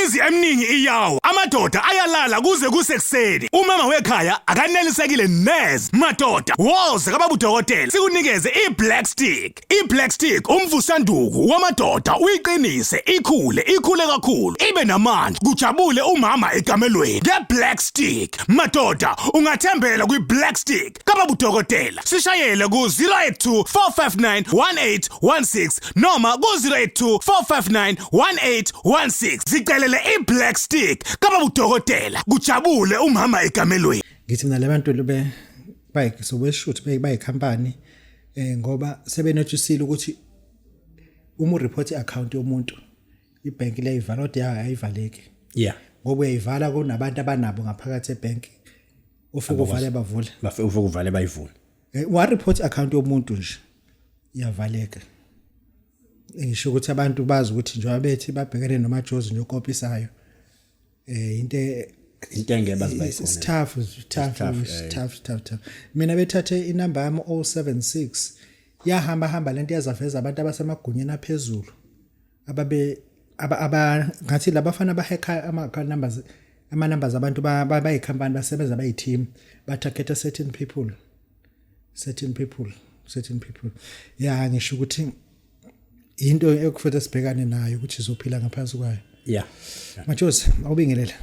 Imizi eminingi iyawa, amadoda ayalala kuze kusekuseni. Umama wekhaya akanelisekile neze. Madoda, woza kababudokotela sikunikeze i-Black Stick. I-Black Stick umvusanduku wamadoda uyiqinise, ikhule, ikhule kakhulu, ibe namandla, kujabule umama ekamelweni. Nge-Black Stick, madoda, ungathembela kwi-Black Stick kababudokotela. Sishayele ku-082 459 1816 noma ku-082 459 1816. Zicelele i-Black Stick kababudokotela, kujabule umama ekamelweni. Ngithi mina labantu be bayisobeshuthi bayikhampani ngoba sebenotisile ukuthi uma ureport iaccount yomuntu ibhenki leyivala kodwa yayo ayivaleki. Ngoba uyayivala kunabantu abanabo ngaphakathi ebhenki, ufike uvale bavule. Bafike ufike uvale bayivule. Wa report account yomuntu nje iyavaleka. Ngisho ukuthi abantu bazi ukuthi njengoba bethi babhekene nomajozi nje okopisayo, into into engeke baze bayikhona. It's tough, it's tough, tough, it's tough, tough, tough. Mina bethathe inamba yami 076, yahamba hamba lento yazaveza abantu abasemagunyeni aphezulu ababe aba ngathi labafana abahacka ama account numbers, ama numbers abantu bayikhampani basebenza bayi team, batargeta certain people, certain people, certain people. Ya, ngisho ukuthi into ekufanele sibhekane nayo ukuthi izophila ngaphansi kwayo. Majozi, awubingelele.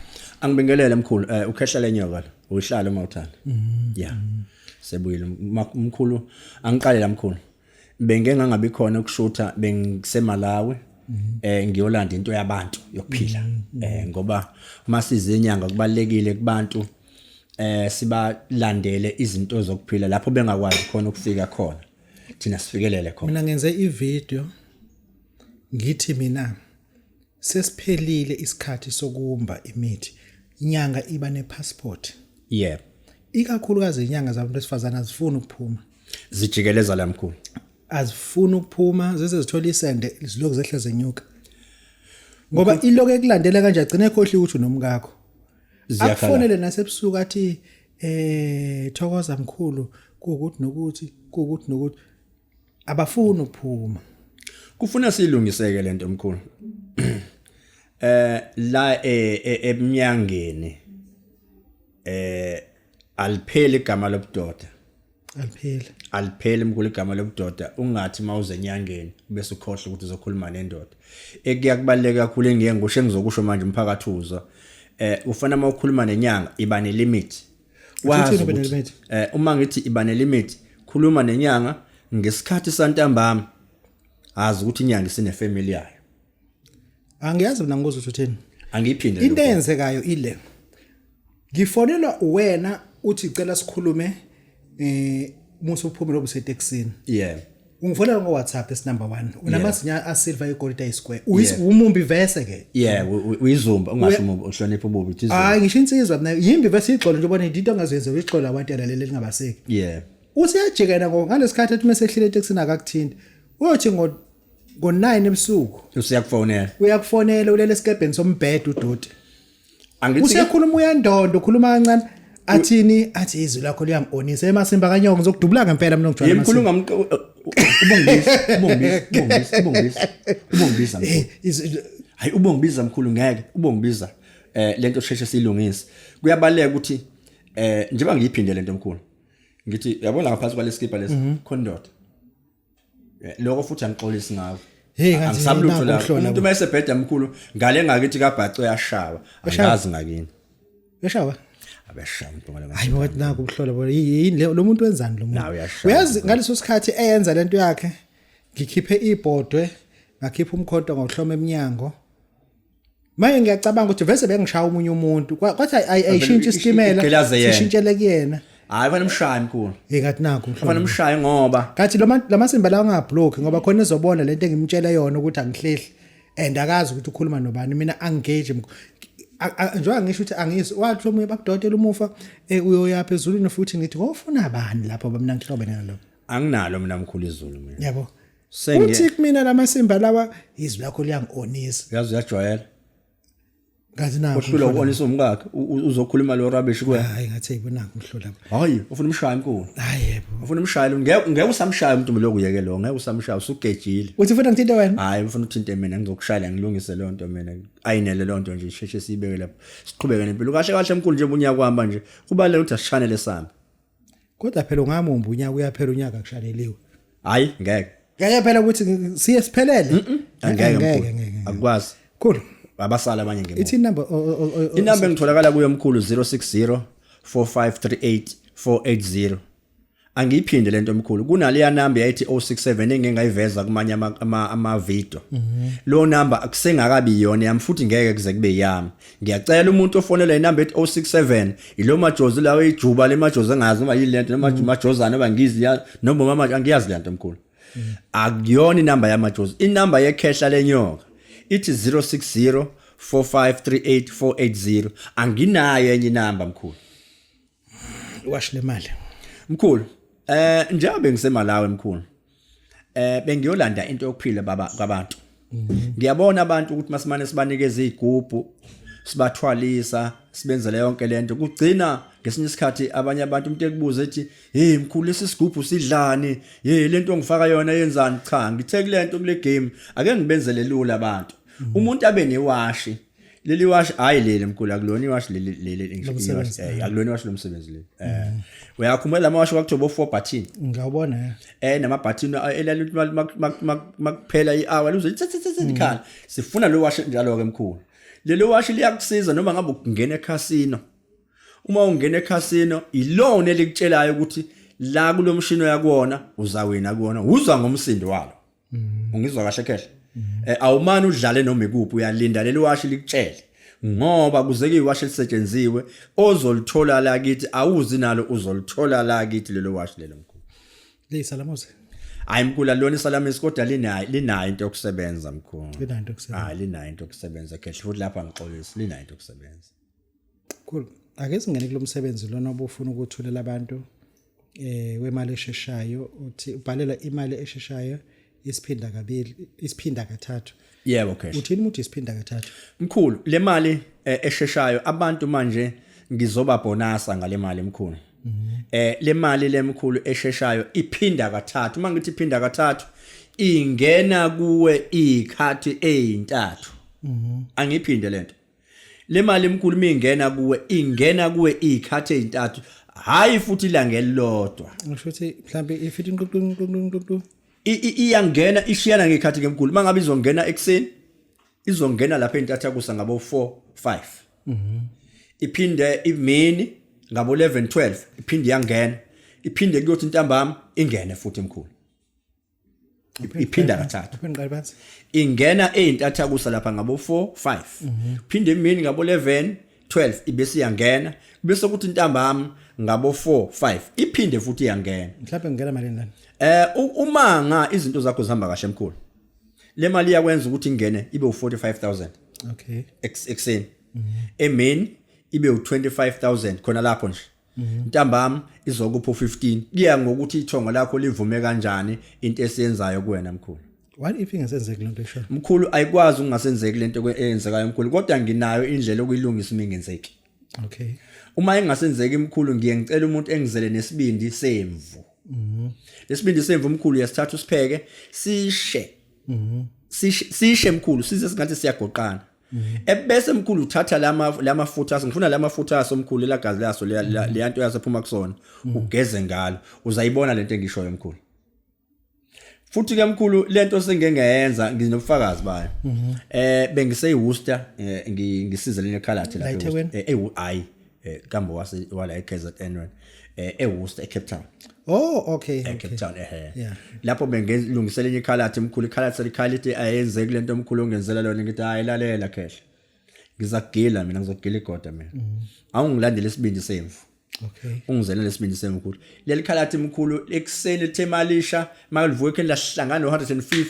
Angibingelele mkhulu, ukhehla lenyoka lo, uyihlala uma uthanda. Yeah. Sebuyile mkhulu, angiqale la mkhulu. Bengeke ngangabi khona ukushutha, bengiseMalawi. Ngiyolanda into yabantu yokuphila. Ngoba masize inyanga kubalekile kubantu sibalandele izinto zokuphila lapho bengakwazi khona ukufika khona. Thina sifikelele khona. Mina ngenze ivideo ngithi mina sesiphelile isikhathi sokumba imithi. Inyanga iba nepassport. Ikakhulukazi inyanga zabantu besifazana azifuni ukuphuma. Zijikeleza la mkhulu. Azifuni ukuphuma, zize zithola isende zilokhu zehle zenyuka. Ngoba iloko ekulandela kanje agcine ekhohliwe ukuthi unomkakho. Ziyakhala. Akufonele nasebusuku athi thokoza mkhulu, kuwukuthi nokuthi, kuwukuthi nokuthi. Abafuni ukuphuma. Kufuna silungiseke lento mkhulu. La eminyangeni alipheli igama lobudoda. Alipheli. Alipheli mkhulu igama lobudoda, ungathi mawuze enyangeni bese ukhohle ukuthi uzokhuluma nendoda. Ekuyakubaleka kakhulu engeke ngisho engizokusho manje umphakathi uzwa. Ufana mawukhuluma nenyanga iba ne limit. Wazi Uthini ube ukuthi, ne-limit? Uma ngithi iba ne limit, khuluma nenyanga ngesikhathi santambama. Azi ukuthi inyanga isine family yayo. Angiyazi mina ngikuzwa ukuthi uthini. Angiyiphinde Into lokho. eyenzekayo ile. Ngifonelwa wena uthi cela sikhulume, musu uphume lobu setekisini. Ungifonela ngo WhatsApp es number 1. Unamazinya a silver igolide ayi square. Umumbi vese ke. Yeah, uyizumba ungasho umumbi, uhlonipha ububi uthi izumba. Hayi ngisho insizwa mina yimbi vese igxolo nje ubona into ongazenza uyigxola abantu alalele lingabaseki. Usiyajikela ngo ngalesikhathi ethi mesehlile etekisini akakuthinti. Uyothi ngo 9 ebusuku. Usiyakufonela. Uyakufonela ulele esikebheni sombhedo udoti. Angithi Usekhuluma uyandonda ukhuluma kancane athini athi izwi lakho liyangonisa emasimba kanyoko ngizokudubula ngempela mina ngijwayele Yemkhulu ngamqo ubongibisa ubongibisa ubongibisa ubongibisa ubongibisa mkhulu. Hayi ubongibiza mkhulu ngeke ubongibiza lento sheshe silungise. Kuyabaleka ukuthi njengoba ngiyiphinde lento mkhulu. Ngithi uyabona ngaphansi kwaleskipa lesi khona indoda. Lokho futhi angixolisi ngakho. Hey, ngathi Angisabi lutho nakho la. ukuhlola Umuntu bo. mayesebheda mkhulu ngale ngakithi kaBhaco uyashawa. Uyashawa? Angazi ngakini. Uyashawa? Abeshawa umuntu ngale. Hayi wathi nakho ukuhlola bo. Yini lo muntu wenzani lo muntu? Nawe uyashawa. Uyazi ngaleso sikhathi eyenza lento yakhe ngikhiphe ibhodwe ngakhipha umkhonto ngawuhloma eminyango. Manje ngiyacabanga ukuthi vese bengishaya omunye umuntu. Kwathi ayishintshe isitimela Igqilaze yena. sishintshele kuyena. Hayi fanele umshaye mkhulu. Hey ngathi nakho Fanele umhlola. umshaye ngoba Ngathi lo lamasimba lawa angablock ngoba khona ezobona lento engimtshela yona ukuthi angihlehli and akazi ukuthi ukhuluma nobani, mina angengage njengoba ngisho ukuthi angizwi wathi omunye babudokotela umufa, uyoya phezulu futhi ngithi ngofuna bani lapho mina ngihlobene nalokho. Anginalo mina mkhulu izulu mina. Yabo. Senge Uthi kumina lamasimba lawa izwi lakho liyangonisa. Uyazi uyajwayela. Ngathi nakho. Ohlulwa ukonisa umkakhe uzokhuluma lo rubbish kuwe. Hayi ngathi ayibonaka umhlola. Hayi ufuna umshaya mkhulu. Hayi yebo. Ufuna umshaya ngeke ngeke usamshaya umuntu lokhu yeke lo ngeke usamshaya usugejile. Uthi ufuna ngithinte wena? Hayi ufuna uthinte mina ngizokushayela ngilungise leyo nto mina. Ayinele leyo nto nje isheshe siyibeke lapho. Siqhubeke nempilo kahle kahle mkhulu nje unyaka wahamba nje. Kubalulekile ukuthi asishanele sami. Kodwa phela ungamumba unyaka uyaphela unyaka kushaneliwe. Hayi ngeke. Ngeke phela ukuthi siye siphelele. Angeke mkhulu. Akukwazi. Khulu. Abasala abanye ngemuva. Ithi inumber Inumber engitholakala kuyo mkhulu 060 4538 480. Angiyiphinde lento mkhulu. Kunaleya number yayithi 067 engeke ngayiveza kumanye ama video. Lo number akusengakabi yona yami futhi ngeke kuze kube yami. Ngiyacela umuntu ofonela inumber ethi 067 ilo majozi lawo ijuba lemajozi engazi noma yini lento noma majozana noma ngizi noma mama angiyazi lento mkhulu. Akuyona inamba yamajozi, inamba yekhehla lenyoka ithi 060 4538 480. Anginayo enye inamba mkhulu. Wash le mali. Mkhulu, njengoba bengiseMalawi mkhulu, bengiyolanda into yokuphila baba kwabantu. Ngiyabona abantu ukuthi masimane sibanikeza izigubhu, sibathwalisa, sibenzele yonke lento. Kugcina ngesinye isikhathi abanye abantu umuntu ekubuza ethi, "Hey mkhulu lesi sigubhu sidlani? Hey lento ongifaka yona yenzani?" Cha, ngithe kulento kule game ake ngibenzele lula abantu. Umuntu abe newashi. Leli washi hayi leli mkhulu akulona iwashi leli leli Lomsebenzi. Akulona iwashi lomsebenzi leli. Uyakhumbula lamawashi kwakuthiwa bo 4 button. Ngawubona. Namabhathini elalithi makuphela i-hour luze ikhala. Sifuna lo washi njalo ke mkhulu. Lelo washi liyakusiza noma ngabe ungena ekhasino. Uma ungena ekhasino ilona elikutshelayo ukuthi la kulomshini oyakuwona uzawina kuwona uzwa ngomsindo walo. Ungizwa kahle khehle? Awumane udlale noma ikuphi uyalinda leli washi likutshele. Ngoba kuze kuyiwashi elisetshenziwe ozolithola la kithi awuzi nalo uzolithola la kithi lelo washi lelo mkhulu. Liyisalamuzi. Hayi mkhulu alona isalamisi kodwa linayo into yokusebenza mkhulu. Linayo into yokusebenza. Hayi linayo into yokusebenza khehle futhi lapha ngixolisa linayo into yokusebenza. Cool. Ake singene kulomsebenzi lona obufuna ukuthulela abantu wemali esheshayo uthi ubhalela imali esheshayo isiphinda kabili isiphinda kathathu. Yebo khehle. Uthini umuntu isiphinda kathathu? Mkhulu le mali esheshayo abantu manje ngizoba bonasa ngale mali mkhulu. Le mali lemkhulu esheshayo iphinda kathathu. Uma ngithi iphinda kathathu ingena kuwe ikhathi ezintathu. Angiphinde lento. Le mali emkhulu mingena kuwe ingena kuwe ikhathi ezintathu hayi futhi ilanga elilodwa. Ngisho ukuthi mhlambe ifithi nqu Iyangena ishiyana ngekhathi ke mkhulu. Mangabe izongena ekseni izongena lapha entatha kusa ngabo 4 5. Iphinde imini ngabo 11 12 iphinde iyangena. Iphinde kuyothi ntambama ingene futhi mkhulu. Iphinda kathathu. Ngiqala phansi. Ingena ezintatha kusa lapha ngabo 4 5. Phinde imini ngabo 11 12 ibese iyangena bese kuthi ntambama ngabo 4 5 iphinde futhi iyangena. Mhlawumbe ngingena malini lana? Uma nga izinto zakho zihamba kahle mkhulu. Le mali iyakwenza ukuthi ingene ibe u45000. Okay. Ekseni. Emini ibe u25000 khona lapho nje. Ntambama izokupha u15. Kuya ngokuthi ithongo lakho livume kanjani into esiyenzayo kuwena mkhulu. What if ingasenzeki lento esho? Mkhulu ayikwazi ukungasenzeki lento eyenzekayo mkhulu kodwa nginayo indlela okuyilungisa uma ingenzeki. Okay. Uma ingasenzeki mkhulu ngiye ngicela umuntu engizele nesibindi semvu. Lesibindi semvu mkhulu uyasithatha usipheke sishe. Sishe mkhulu size singathi siyagoqana. Ebese mkhulu uthatha lamafutha aso ngifuna lamafutha aso mkhulu elagazi laso le nto yasephuma kusona ugeze ngalo uzayibona lento engishoyo mkhulu. Futhi ke mkhulu lento sengingeyenza nginobufakazi bayo. Bengise Worcester ngisize lenye ekhalathi lapha hayi kambo wase wala eKZN wena eWorcester eCape Town. Oh okay eCape Town Lapho bengelungisela enye ikhalathi mkhulu ikhalathi selikhalithi ayenzeki lento omkhulu ongenzela lona ngithi hayi lalela khehle. Ngizakugila mina ngizogila igoda mina. Awungilandele isibindi semvu. Okay. Ungizele lesibindi semkhulu. Leli khalathi mkhulu ekseni lithe malisha malivuka ekheni lahlangana no150.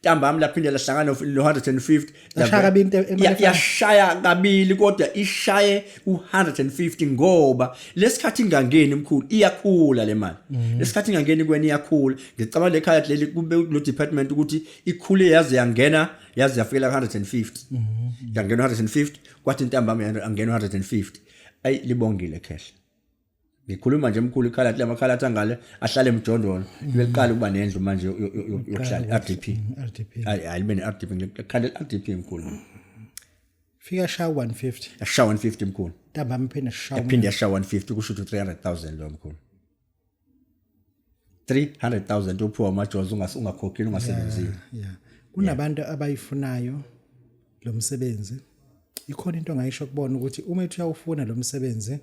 Ntambama laphinde lahlangana no 150. Yashaya kabili into imali efanayo. Yashaya kabili kodwa ishaye u150 ngoba lesikhathi ingangeni mkhulu iyakhula le mali. Lesikhathi ingangeni kweni iyakhula. Ngicabanga le khaya leli kube lo department ukuthi ikhule yaze yangena yaze yafikela ku 150. Yangena 150 kwathi ntambama yangena 150. Ayi libongile khehla. Ngikhuluma nje mkhulu ikhala amakhala angale ahlale emjondolo liqala ukuba nendlu manje yokuhlala RDP. RDP. Ayi ayi libe ne-RDP ngikhala RDP mkhulu. Fika shaya 150. Yashaya 150 mkhulu. Ntambama iphinde shaya. Yaphinde yashaya 150 kusho ukuthi 300,000 lo mkhulu. 300,000 uphiwa amajozi ungakhokhile ungasebenzile. Yeah. Kunabantu abayifunayo lo msebenzi. Ikhona into ongayisho kubona ukuthi uma ethi uyawufuna lo msebenzi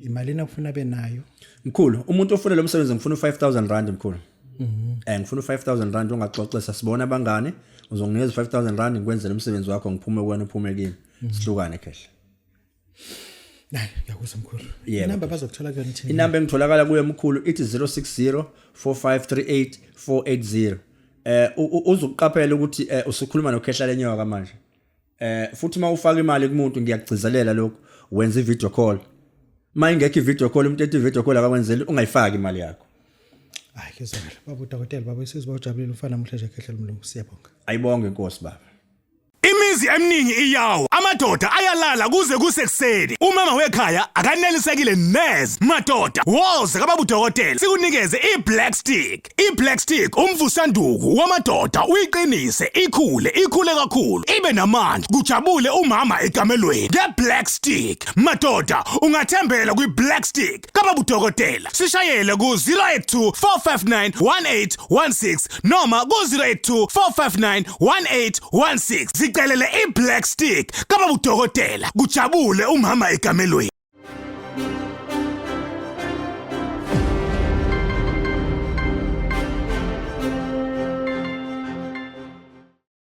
imalini akufuna benayo. Mkhulu, umuntu ofuna lo msebenzi ngifuna u5000 rand mkhulu. Ngifuna u5000 rand ungaxoxisa sibona abangane uzonginikeza u5000 rand ngikwenzele umsebenzi wakho ngiphume kuwena uphume kimi. Sihlukane khehla. Nayi ngiyakuzwa mkhulu. Yebo. Inamba bazokuthola kuyona ithini? Inamba engitholakala kuyo mkhulu ithi 060 4538 480. Uzokuqaphela ukuthi usukhuluma nokhehla lenyoka manje. Futhi uma ufaka imali kumuntu ngiyakugcizelela lokho wenza i-video call. Uma ingekho i-video call umuntu ethi i-video call akakwenzeli ungayifaki imali yakho. Hayi kezwakala. Baba udokotela baba isizwe bawujabulile umfana muhle nje khehla lomlungu siyabonga. Ayibonge inkosi baba. Imizi eminingi iyawo amadoda ayalala kuze kusekuseni. Umama wekhaya akanelisekile neze. Madoda, woza kababa udokotela sikunikeze iBlack Stick. iBlack Stick umvusanduku wamadoda uyiqinise ikhule ikhule kakhulu ibe namandla kujabule umama ekamelweni ngeBlack Stick. Madoda, ungathembela kwiBlack Stick kababa udokotela. Sishayele ku 082 459 1816 noma ku 082 459 1816. Zicelele iBlack Stick kababa udokotela kujabule umama ekamelweni.